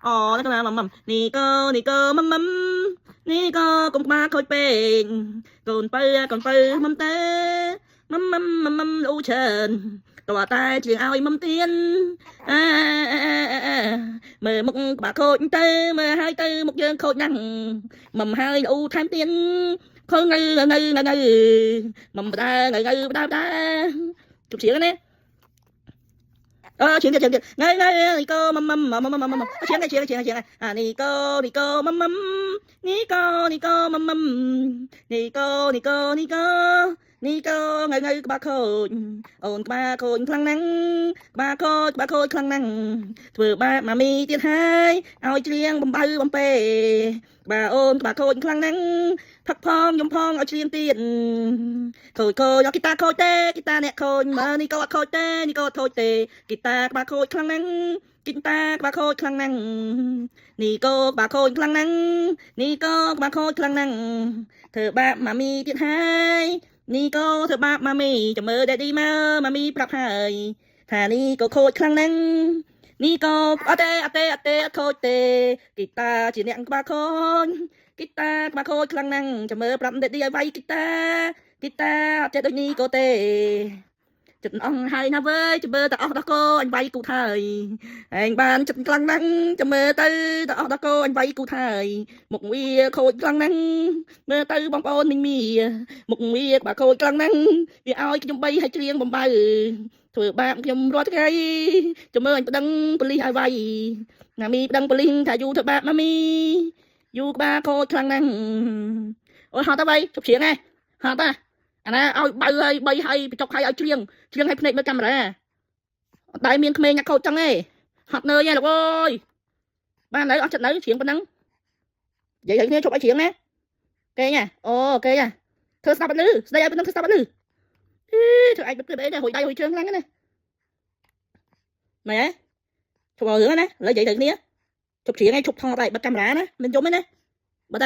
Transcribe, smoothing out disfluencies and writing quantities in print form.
អូនេះកណាមមនេះកនេះកមមនេះកកុំក្បាលខូចពេកកូនបើកូនបើមមតើមមមមមលូច្រើនតើតែជាងឲ្យមមទៀនអាមើលមុខក្បាលខូចទៅមើលហើយទៅមុខយើងខូចណាស់មមហើយលូថែមទៀនខូចងៅងៅងៅងៅមមបដើងៅងៅបដើបដើជប់ជាងណា អឺច្រៀងទៀតច្រៀងទៀតងៃងៃនេះក៏មមមមមមមច្រៀងច្រៀងច្រៀងច្រៀងអានេះក៏នេះក៏មមនេះក៏នេះក៏មមនេះក៏នេះក៏នេះក៏នេះក៏ងៃងៃក្បាលខូចអូនក្បាលខូចខ្លាំងណាស់ក្បាលខូចក្បាលខូចខ្លាំងណាស់ធ្វើបាបម៉ាមីទៀតហើយឲ្យច្រៀងបំបៅបំពេក្បាលអូនក្បាលខូចខ្លាំងណាស់ផឹកផងយំផងឲ្យច្រៀងទៀតខូចខូចអត់គីតាខូចទេគីតាអ្នកខូចមើលនេះក៏អត់ខូចទេនេះក៏អត់ខូចទេ គីតាក្បាលខូចខ្លាំងណាស់គីតាក្បាលខូចខ្លាំងណាស់នេះក៏ក្បាលខូចខ្លាំងណាស់នេះក៏ក្បាលខូចខ្លាំងណាស់ធ្វើបាបម៉ាមីទៀតហើយនេះក៏ធ្វើបាបម៉ាមីចាំមើល Daddy មកម៉ាមីប្រាប់ហើយថានេះក៏ខូចខ្លាំងណាស់នេះក៏អត់ទេអត់ទេអត់ទេអត់ខូចទេគីតាជាអ្នកក្បាលខូចគីតាក្បាលខូចខ្លាំងណាស់ចាំមើលប្រាប់ Daddy ឲ្យវាយគីតាគីតាអត់ចេះដូចនេះក៏ទេ ចិត្តអស់ហើយណាវើយចាំមើលតែអស់ដល់កោអញវាយគូថើយឯងបានចិត្តខ្លាំងណាស់ចាំមើលទៅតែអស់ដល់កោអញវាយគូថើយមុខវាខូចខ្លាំងណាស់មើលទៅបងប្អូនមីងមីមុខវាក្បាលខូចខ្លាំងណាស់វាឲ្យខ្ញុំបីឲ្យច្រៀងបំបៅធ្វើបាបខ្ញុំរាល់ថ្ងៃចាំមើលអញប្តឹងប៉ូលីសឲ្យវាយណាមីប្តឹងប៉ូលីសថាយូធ្វើបាបម៉ាមីយូក្បាលខូចខ្លាំងណាស់អូយហត់ទៅវៃជប់ច្រៀងហ៎ហត់តាអាណាឲ្យបៅឲ្យបីឲ្យបញ្ចុកឲ្យឲ្យច្រៀង ច្រៀងឲ្យភ្នែកមើលកាមេរ៉ាអត់ដែលមានក្មេងអ្នកខូចចឹងទេហត់នឿយហ៎លោកអើយបាននៅអស់ចិត្តនៅច្រៀងប៉ុណ្ណឹងនិយាយឲ្យគ្នាជប់ឲ្យច្រៀងណាគេញ៉ាអូគេញ៉ាធ្វើស្ដាប់អត់លឺស្ដីឲ្យប៉ុណ្ណឹងធ្វើស្ដាប់អត់លឺអីធ្វើឯងបិទអីដែរហួយដៃហួយជើងខ្លាំងណាស់ម៉ែជប់ឲ្យរឿងណាឥឡូវនិយាយទៅគ្នាជប់ច្រៀងឲ្យជប់ថតឲ្យបិទកាមេរ៉ាណាមិនយំទេណាបិទ